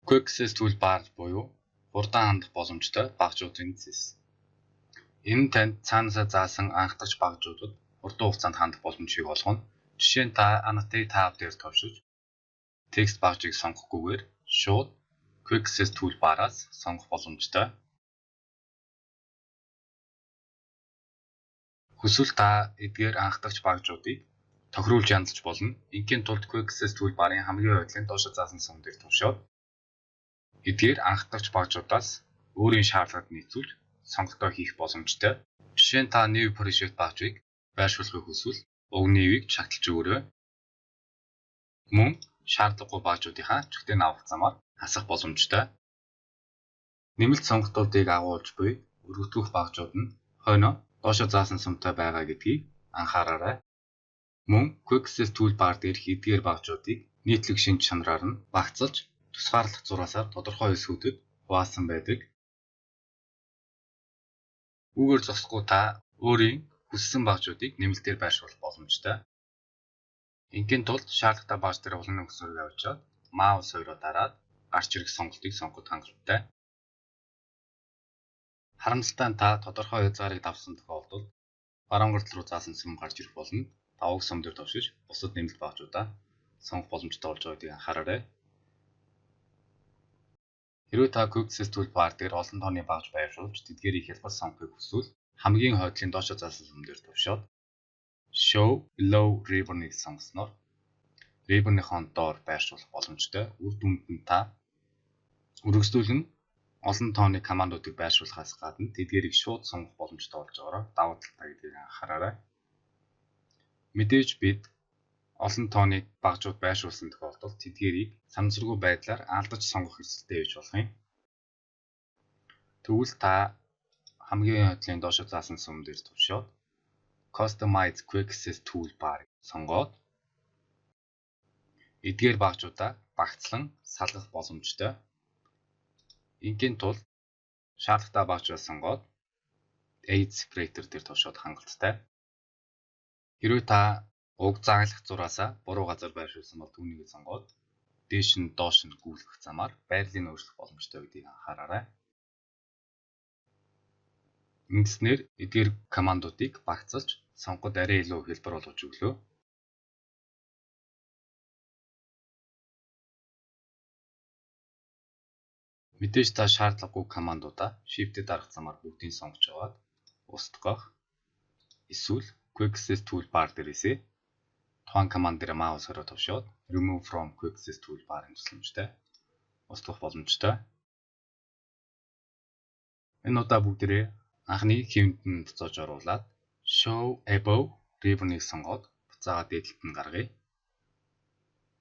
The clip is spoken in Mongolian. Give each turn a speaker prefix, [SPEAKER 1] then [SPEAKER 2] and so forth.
[SPEAKER 1] Quick Access Toolbar буюу хурдан хандах боломжтой багажуудын цэс. Энэ нь танд цаанаасаа заасан анхдагч багажуудад хурдан хугацаанд хандах боломжийг олгоно. Жишээ нь та Annotate tab дээр товшиж текст багажийг сонгохгүйгээр шууд Quick Access Toolbar-аас сонгох боломжтой. Хүсвэл та эдгээр анхдагч багажуудыг тохируулж янзалж болно. Ингийн тулд Quick Access Toolbar-ын хамгийн хойдлын доошо заасан сум дээр товшоод эдгээр анхдагч багажуудаас өөрийн шаардлагад нийцүүлж сонголтоо хийх боломжтой. Жишээ нь та New Parachute багажийг байршуулахыг хүсвэл уг New-ийг шагталж өгөөрэй. Мөн шаардлагагүй багажуудынхаа чигтээ авах замаар хасах боломжтой. Нэмэлт сонголтуудыг агуулж буй өргөтгөх багажууд нь хойноо доошо заасан сумтай байгаа гэдгийг анхаараарай. Мөн Quick Access Toolbar дээрх эдгээр багажуудыг нийтлэг шинж чанараар нь багцлаж тусгаарлах зураасаар тодорхой хэсгүүдэд хуваасан байдаг. Үүгээр зогсохгүй та өөрийн хүссэн багажуудыг нэмэлтээр байршуулах боломжтой. Ингийн тулд шаардлагатай багаж дээр улаан нүсрийг авчиад маус хоёроо дараад гарч ирэх сонголтыг сонгоход хангалттай. Харамсалтай нь та тодорхой хязгаарыг давсан тохиолдолд баруун гар тал руу заасан сүм гарч ирэх болно. Давууг сум дээр товшиж бусад нэмэлт багажуудаа сонгох боломжтой болж байгаа гэдгийг анхаараарай. Хэрвээ та Quick Access Toolbar дээр олон тооны багаж байршуулж тэдгээрийг хялбар сонгохыг хүсвэл хамгийн хойдлын доошо заасан сүм дээр товшоод Show Below Ribbon-ыг сонгосноор ribbon-ийнхоо доор байршуулах боломжтой. Үр дүнд нь та үргэлжлүүлэн олон тооны командуудыг байршуулахаас гадна тэдгээрийг шууд сонгох боломжтой болж байгаараа давуу талтай гэдгийг анхаараарай. Мэдээж бид олон тооны багажууд байршуулсан тохиолдолд тэдгээрийг санамсаргүй байдлаар алдаж сонгох эрсдэлтэй байж болох юм. Тэгвэл та хамгийн хойдлын доошо заасан сүм дээр товшоод Customize Quick Access Toolbar сонгоод эдгээр багажуудаа багцлан салгах боломжтой. Ингийн тулд шаардлагатай багажаа сонгоод Add Separator дээр товшоод хангалттай. Хэрвээ та уг зааглах зураасаа буруу газар байршуулсан бол түүнийг сонгоод дээш нь доош нь гүйлгэх замаар байрлалыг өөрчлөх боломжтой гэдгийг анхаараарай. Ингэснээр эдгээр командуудыг багцлж сонгоход арай илүү хялбар болгож өглөө. Мэдээж та шаардлагагүй командуудаа Shift-д дарах замаар бүгдийг сонгож аваад устгах эсвэл Quick Access Toolbar дээрээсээ тухайн команд дээр маусаараа товшоод Remove from Quick Access Toolbar-ын тусламжтай устгах боломжтой. Энэ удаа бүгдээрээ анхны хэвэнд нь буцааж оруулаад Show Above Ribbon-ыг сонгоод буцаагаад дээд талд нь гаргая.